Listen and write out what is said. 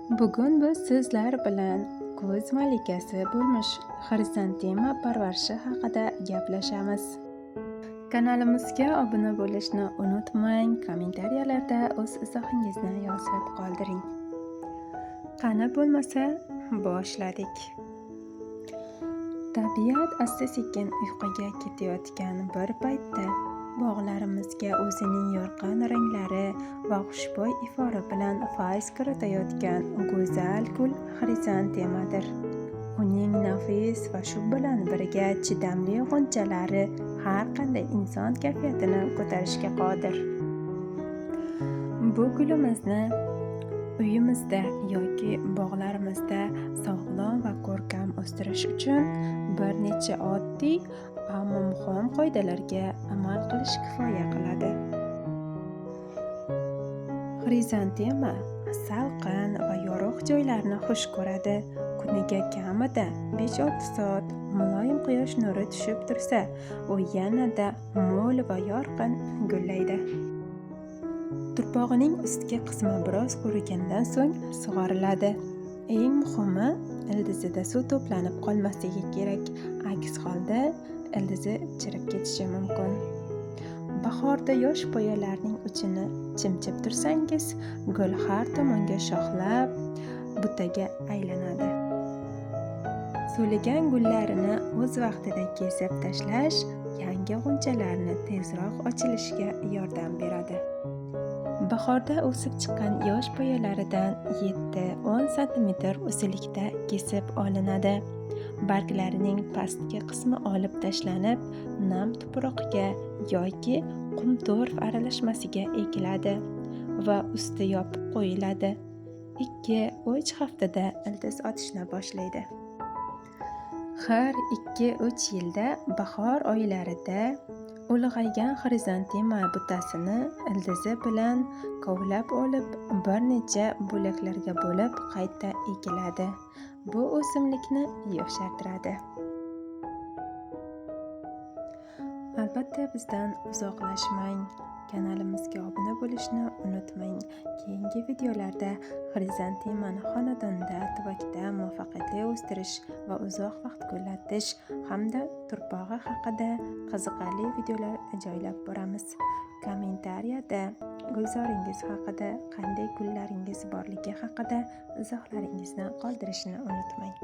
Bugun biz sizlar bilan kuz malikasi bo'lmish xrizantema parvarishi haqida gaplashamiz. Kanalimizga obuna bo'lishni unutmang, kommentariyalarda o'z izohingizni yozib qoldiring. Qani bo'lmasa, boshladik. Tabiat asta-sekin uyquga ketayotgan bir paytda bog'larimizga o'zining yorqin ranglari va xushbo'y ifori bilan fayz kiritayotgan go'zal gul xrizantemadir. Uning nafis va shu bilan birga chidamli g'unchalari har qanday inson kayfiyatini ko'tarishga qodir. Bu gulimizni uyimizda yoki bog'larimizda sog'lom va ko'rkam o'stirish uchun bir necha oddiy, ammo muhim qoidalarga amal qilish kifoya qiladi. Xrizantema salqin va yorug' joylarni xush ko'radi. Kuniga kamida 5-6 soat muloyim quyosh nuri tushib tursa, u yanada mo'l va yorqin gullaydi. Turpog'ining ustki qismi biroz qurigandan so'ng sug'oriladi. Eng muhimi, ildizida suv to'planib qolmasligi kerak. Aks holda ildizi chirib ketishi mumkin. Bahorda yosh poyalarning uchini chimchib tursangiz, gul har tomonga shoxlab, butaga aylanadi. So'ligan gullarini o'z vaqtida kesib tashlash yangi g'unchalarni tezroq ochilishiga yordam beradi. Bahorda o'sib chiqqan yosh poyalaridan 7-10 sm uzunlikda kesib olinadi. Barglarining pastki qismi olib tashlanib, nam tuproqqa yoki qum-to'rf aralashmasiga ekiladi va usti yopib qo'yiladi. 2-3 haftada ildiz otishni boshlaydi. Har 2-3 yilda bahor oylarida ulg'aygan xrizantema butasini ildizi bilan kovlab olib, bir necha bo'laklarga bo'lib qayta ekiladi. Bu o'simlikni yoshartiradi. Albatta bizdan uzoqlashmang. Kanalimizga obuna bo'lishni unutmang. Keyingi videolarda xrizantemani xonadonda, tuvakda muvaffaqiyatli o'stirish va uzoq vaqt gullatish hamda turpog'i haqida qiziqarli videolar joylab boramiz. Kommentariyada gulzoringiz haqida, qanday gullaringiz borligi haqida izohlaringizni qoldirishni unutmang.